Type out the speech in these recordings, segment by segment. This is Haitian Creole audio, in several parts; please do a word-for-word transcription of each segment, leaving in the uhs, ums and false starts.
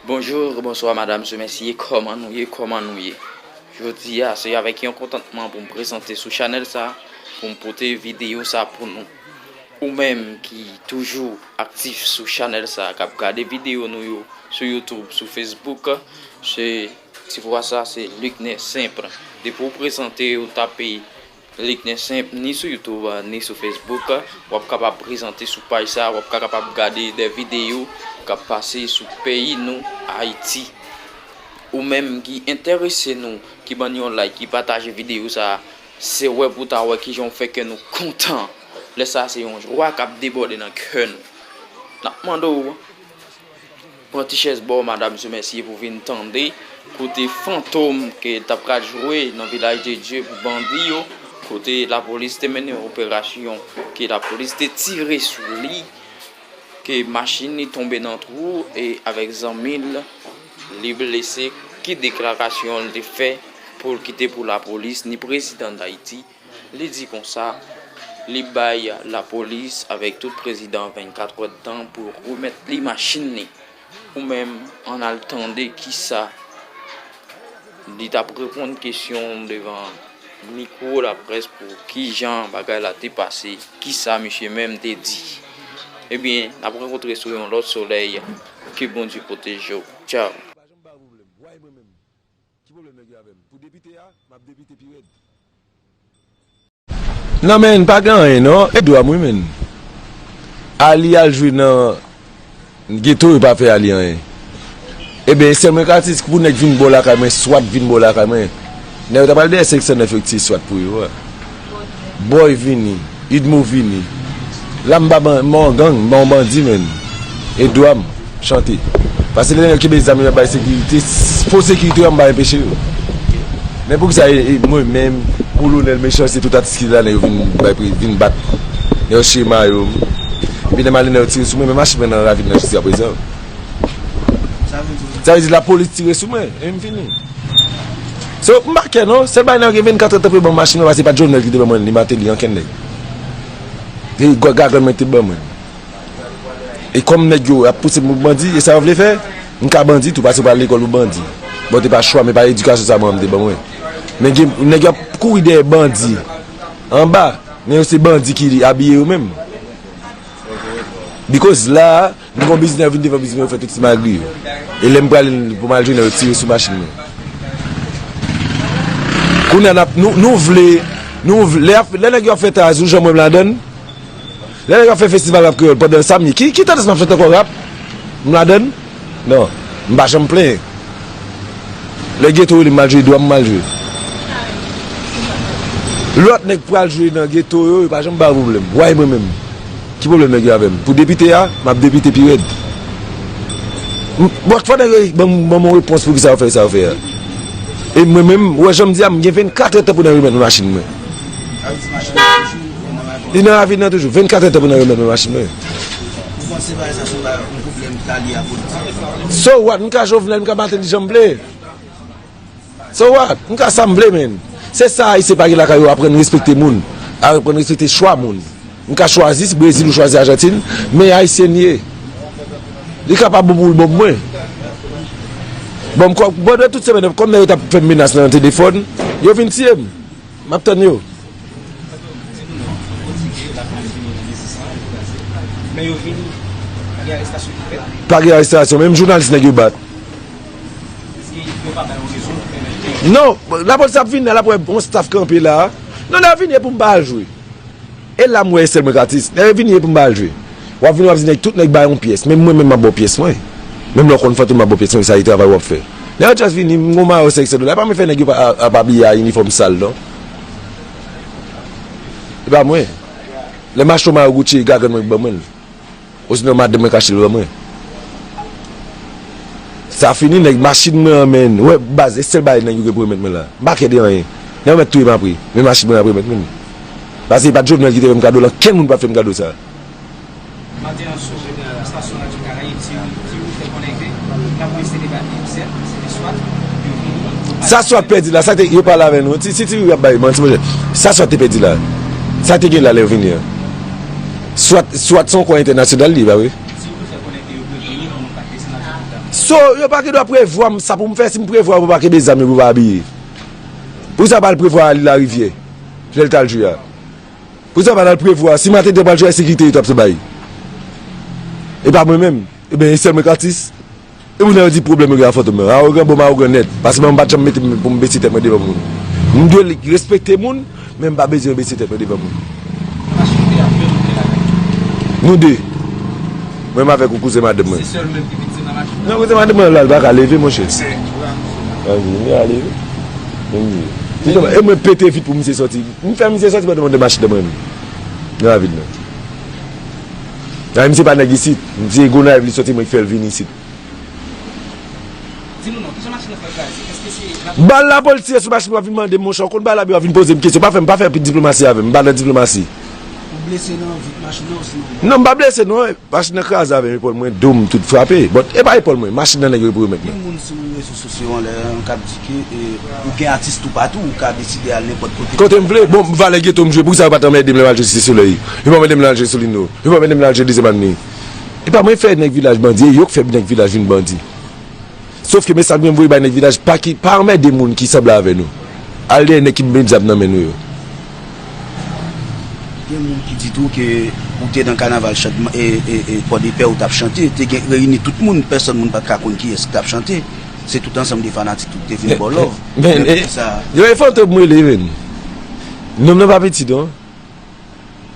Bonjou, bonswa, madam, mesye, kòman nou ye, kòman nou ye? Jodi a, se avèk yon kontantman pou m prezante sou chanèl sa, pou m pote videyo sa pou nou. Ou menm ki toujou aktif sou chanèl sa, k ap gade videyo nou yo sou YouTube, sou Facebook, se ti vwa sa, se Luckner Simple. Depi w prezante, ou tape Luckner Simple, ni sou YouTube, ni sou Facebook, w ap kapab prezante sou paj sa, w ap ka kapab gade de videyo k ap pase sou peyi nou, Ayiti. Ou menm ki enterese nou, ki ban n yon like, ki pataje videyo sa, se wè pou w ta wè kijan w fè kè nou kontan. Lè sa, se yon jwa k ap debòde nan kè nou. N ap mande w pran ti chèz ba w, madam, mesye, pou vin tande kote Fantom ke t ap pral jwe nan Vilaj de Dye pou bandi yo, kote lapolis te mennen yon operasyon, ke lapolis te tire sou li, ke machin li tonbe nan twou e avèk zanmi l, li blese. Ki deklarasyon l te fè pou l kite pou lapolis ni prezidan Dayiti? Li di konsa, li bay lapolis avèk tout prezidan vennkat èdtan pou remèt li machin li. Ou menm, ann al tande kisa li t ap reponn kesyon devan mikwo laprès pou kijan bagay la te pase, kisa misye menm te di. Ebyen, n ap rankontre sou yon lòt solèy. Ke Bondye pwoteje w. Tchaw. Pa janm ba pwoblèm. Why mwen menm? Ki pwoblèm nèg yo avè m? Pou depite a, m ap depite pi rèd. Non, men, pa gen anyen, non. E dwa m, wi, men. Ali al jwe nan geto, yo pa fè Ali anyen. Ebyen, sèl mwen ka di, pou nèg vin bò lakay mwen, swat vin bò lakay mwen. Nèg yo ta pral dèyè senk san nèf yo ki tiye swat pou yo a. Boy vini, Idmo vini. La m pa ban-, m pa yon gang, m pa yon bandi, men. E dwa m chante. Paske lè nèg yo kenbe zam yo ap bay sekirite, fo sekirite yo, m pa enpeche yo. Men poukisa e, e mwen menm, Kolonèl Mechanste, tout atis ki la, nèg yo vin bay pri, vin bat. Nèg yo chire mayo m. Epi nèg m ale, nèg yo tire sou mwen, men machin mwen nan ravin nan jiskaprezan. Sa vle di lapolis tire sou mwen, e m fini. So, m pa kè non, sèl bagay nan gen vennkat èdtan pou yo ban m machin nan, paske se pa t Jovenel ki te ban mwen li, Martelly, ankenn nèg. Se gwa-, gagann mwen ki te ban mwen. E kòm nèg yo ap pouse m pou bandi, e sa yo vle fè, m ka bandi tou, paske m pa al lekòl pou bandi. Bon, te pa chwa, men pa edikasyon sa manman m te ban mwen. Men gen, nèg yo ap kouri dèyè bandi anba, men yo se bandi ki abiye yo menm. Because la, nou gon biznis, yo vin devan biznis mwen, yo fè tout ti magri yo. E lè m prale pou m al jwenn yo, yo tire sou machin mwen. Kounye a n ap, nou, nou vle, nou vle, lè, lè nèg yo ap fè taz, ou janm wè m ladann? Lè nèg yo ap fè festival rap kreyòl pandan sa m ye, ki, ki tandans m ap fè ankò rap? M ladann? Non, m pa janm plenyen. Lè geto rele m al jwe, dwa m m al jwe. Lòt nèg pral jwe nan geto yo, yo pa janm ba pwoblèm. Why mwen menm? Ki pwoblèm nèg yo avè m? Pou depite a, m ap depite pi rèd. M, bon, fò nèg yo ban m, ban m yon repons pou kisa yo fè sa yo fè a. E mwen menm, ou wè jan m di a, m gen vennkat èdtan pou nan remèt mwen machin mwen. Li nan ravin nan toujou. Vennkat èdtan pou nan remèt mwen machin mwen. Ou panse bagay sa se yon bagay, yon pwoblèm k ta lye a politik? So what? M ka Jovenel, m ka Martelly jan m vle. So what? M ka sa m vle, men. Se sa Ayisyen pa gen lakay yo, aprann respekte moun. Aprann respekte chwa moun. M ka chwazi si Brezil ou chwazi Ajantin, men Ayisyen li ye. Li kapab bon pou l bon pou mwen. Bon, m kwè, pandan tout semèn nan, kòm nèg yo t ap fè m menas nan telefòn, yo vin tiye m. M ap tann yo. Men yo vini, pa gen arestasyon ki fèt. Pa gen arestasyon, menm jounalis nèg yo bat. Yo pa bay yon rezon pou pèmèt ke... Non, lapolis ap vini la, l ap wè yon staff kanpe la. Non, nèg vini e pou m pa al jwe. E la m wè e sèl mwen k atis. Nèg vini e pou m pa al jwe. W ap vini, w ap di nèg, tout nèg bay yon pyès. Menm mwen menm m ap ba w pyès mwen. Menm lè w konn Fantom m ap ba w pyès mwen, sa e travay w ap fè. Nèg yo just vini, m gon mayo senk san dola. E pa mwen fè nèg yo pa, ap abiye a inifòm sal non. E pa mwen. Lè m achte yon mayo Gucci, e gagann mwen ki ban mwen l. Osinon madanm mwen k achte l ban mwen. Sa fini, nèg, machin mwen an, men. Wè, baz, e sèl bagay nèg yo gen pou remèt mwen la. M pa kè de anyen. Nèg yo mèt touye m apre. Men machin mwen ap remèt mwen. Paske e pa t Jovenel ki te fè m kado l, ankenn moun pa t fè m kado sa. Maten an, sou estasyon Radyo Karayib, Ti Ri, Ti Ri fè konnen ke lapolis te debake, sèt, se te swat, yo vini. Sa swat pèdi la, sa te, yo pale avè nou. Ti, si Ti Ri ap bay manti, monchè. Sa swat te pèdi la. Sa te gen la lè yo vini an. Swat, swat se yon kò entènasyonal li ye, pa vre? Ti Ri fè konnen ke yo preveni pou moun pa t desann ak sou So, yo pa gen dwa prevwa m sa pou m fè, si m prevwa yo pa kenbe zam yo pou pa abiye. Poukisa yo pa al prevwa Larivyè, lè l t al jwe a? Poukisa yo pa t al prevwa, si Martin te pral jwe, se ki te yo t ap bay? E pa mwen menm. Ebyen, e sèl mwen k atis. E moun nan yo di pwoblèm yo gen a Fantom nan. Awogan, bon, m awogan nèt. Paske mwen m pa t janm mete m pou m bese tèt mwen devan moun. M dwe respekte moun, men m pa bezwen bese tèt mwen devan moun. Nou de. Mwen m avèk yon kouzen madanm mwen. Se sèl ou menm ki viktim nan machin nan? Non, kouzen madanm mwen la, l pa ka leve, monchè. Anvi, m a leve. E mwen pete vit pou misye sòti. M fè misye sòti pandan mwen de machin nan mwen menm. Nan ravin nan. Nan misye pa nèg isit. Misye Gonayiv li sòti, mwen ki fè l vin isit. Di nou non, kijan machin nan fè kraze? Èske se lapolis? Bal lapolis tire sou machin, w ap vin mande m, monchè, w konn bal la, w ap vin poze m kesyon. Pa fè m, pa fè diplomasi avè m, m pa nan diplomasi. Ou blese nan vit machin nan osnon? Non, m pa blese non, machin nan kraze avè m, epòl mwen, do m, tout frape. But, e pa epòl mwen, machin nan nèg yo pou remèt mwen. Gen moun sou rezo sosyo anlè an k ap di ke, e, ou gen atis toupatou, ou ka deside al nenpòt kote. Kote m vle, bon, valè geto m jwe, poukisa yo pa t anmède m lè m al jwe Site Solèy? Yo pa anmède m lè al jwe Solino, yo pa anmède m lè al jwe Dezyèm Avni. E pa mwen fè nèg vilaj bandi, e yo k fè nèg vilaj vin bandi. Sof ke mesaj mwen voye bay nèg vilaj, pa ki, pa anmède moun ki sanble avè nou. Al dèyè nèg ki met zam nan men nou yo. Gen moun ki di tou ke ou te nan kanaval chan-, e, e, e, Pòdepè, ou t ap chante, te gen reyini tout moun, pèsonn moun pa t ka konn kiyès ki t ap chante. Se tout ansanm de fanatik tou ki te vin ba w love. Men, men, men, e, sa, yo e Fantom m rele, men. Nonm nan pa piti non.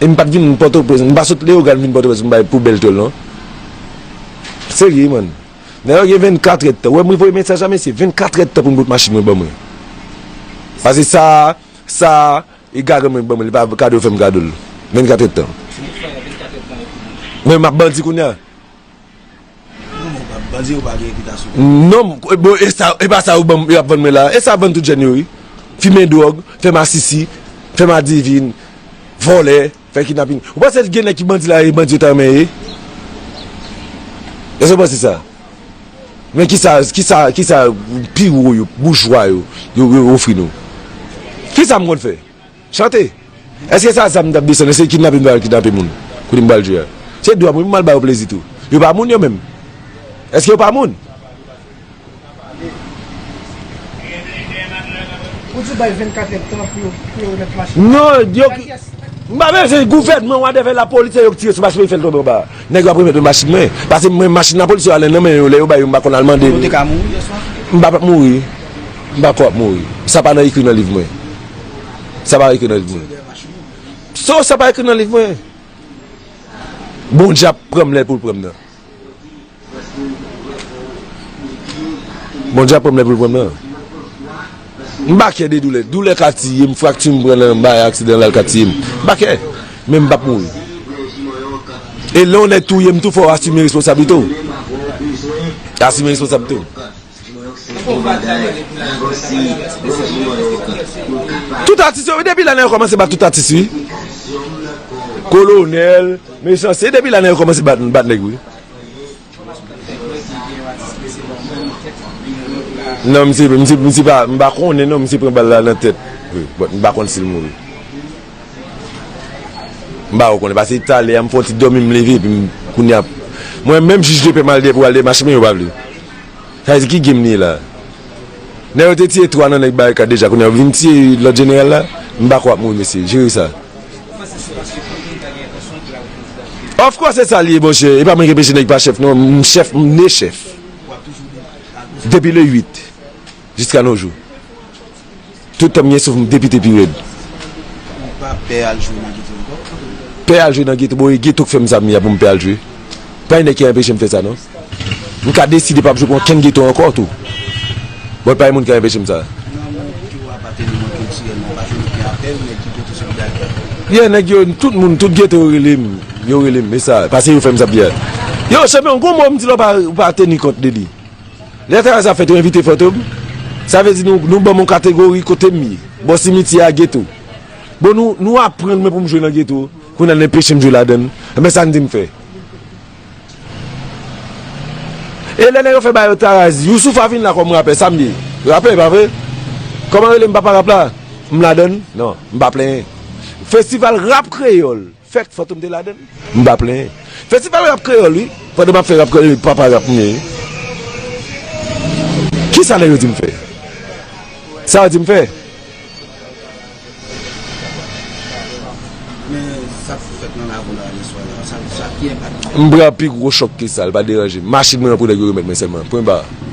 E m pa t vin Pòtoprens, m pa sot Leyogàn vin Pòtoprens pou m bay pou bèl tòl non. Serye, man. Nèg yo gen vennkatrè tan. Ou wè m voye mesaj la, mesye, vennkatrè tan pou m bout machin mwen ban mwen. Paske sa, sa, e gagan mwen ban mwen, li pa kado fè m kado l. Vennkatrè tan. Men m ap bandi kounye a. Non, men w pa bandi, ou pa gen repitasyon. Non, bon, e sa, e pa sa yo ban m, y ap vann mwen la. E sa vann tout jèn yo, wi. Fimen dwòg, fè masisi, fè madivin, vòlè, fè kidnapin. Ou panse gen nèg ki bandi la, e bandi yo ta renmen ye? Èske w panse sa? Men kisa, kisa, kisa pi wo yo, boujwa yo, yo, yo ofri nou? Kisa m konn fè? Chante. Èske sa zam m t ap desann? Èske kidnape m pral kidnape moun? Kote m pral jwe a? Se dwa mwen pou m al ba yo plezi tou. Yo pa moun yo menm? Èske yo pa moun? Ou di w bay vennkat èdtan pou yo, pou yo remèt machin nan. Non, yo ki, m pa bezwen gouvènman, whatever, lapolis, se yo ki tire sou machin mwen, yo fè l tonbe anba. Nèg yo ap remèt mwen machin mwen. Paske mwen, machin lapolis yo ale nan men yo, lè yo bay yo, m pa konn al mande. Ou te ka mouri yèswa? M pa p ap mouri. M pa kwè w ap mouri. Sa pa nan ekri nan liv mwen. Sa pa ekri nan liv mwen. So, sa pa ekri nan liv mwen. Bondye ap pran m lè pou l pran m nan. Bondye ap pran m lè pou l pran m nan. M pa kè de doulè. Doulè ka tiye m, frakti m pran nan bay aksidan la, l ka tiye m. M pa kè. Men m p ap mouri. E lè yon nèg touye m tou, fò w asime responsablite w. Asime responsablite w. Tout atis yo, wi, depi la nèg yo kòmanse bat tout atis, wi. Kolonèl, mechanste, depi la nèg yo kòmanse bat, bat nèg, wi. Non, misye, misye, misye pa, m pa konnen non, misye pran bal la nan tèt. Wi, but m pa konn si l mouri. M pa konnen, paske talè a m fè yon ti dòmi, m leve, epi m, kounye a, mwen menm jij de pè m al dèyè pou al dèyè machin mwen, yo pa vle. Sa vle di ki game li ye la? Nèg yo te tiye twa nan nèg Barikad deja, kounye a yo vin tiye lòt jeneral la? M pa kwè w ap mouri, mesye. Jere sa. Of course, se sa l ye, monchè. E pa mwen ki enpeche nèg pa chèf, non. M chèf, m ne chèf. Depi le uit, jiska nos jours. Tout tan m gen souf, m depite pi rèd. Ou pa pè al jwe nan geto ankò? Pè al jwe nan geto, bon, e geto k fè m sa m ye a pou m pè al jwe. Pa gen nèg ki anpeche m fè sa, non. M ka deside pa ap jwe pou okenn geto ankò tou. Bon, pa gen moun ki ka anpeche m sa. Nan men w, ke w a pa teni kont kiltirèlman, pa jwenn okenn apèl, nèg ki pote solidarite? Yeah, nèg yo, tout moun, tout geto yo rele m. Yo rele m, e sa, paske yo fè m sa byen. Yo, chanpyon, gon mo m di la, w pa, w pa teni kont de li. Lè travay sa fèt, yo envite Fantom. Sa vle di nou, nou ban m yon kategori kote m ye. Bò simityè a, geto. Bon, nou, nou aprann mwen pou m jwe nan geto. Kounye a, n anpeche m jwe ladan l. Enben, sa n di m fè? E lè nèg yo fè bagay yo taraz, Youssoupha vin la kòm rapè, sa m ye? Rapè, pa vre? Kòman rele m papa rap la? M ladan l? Non, m pa plenyen. Festival rap kreyòl. Fèk Fantom te ladan l. M pa plenyen. Festival rap kreyòl, wi. Pandan m ap fè rap kreyòl, papa rap m ye, wi. Kisa nèg yo di m fè? Sa yo di m fè? Men sa k fèt nan lakou la yè swa la, sa, sa ki enpak li fè? M pran pi gwo chòk ke sa, li pa deranje m. Machin mwen an pou nèg yo remèt mwen sèlman. Pwen ba.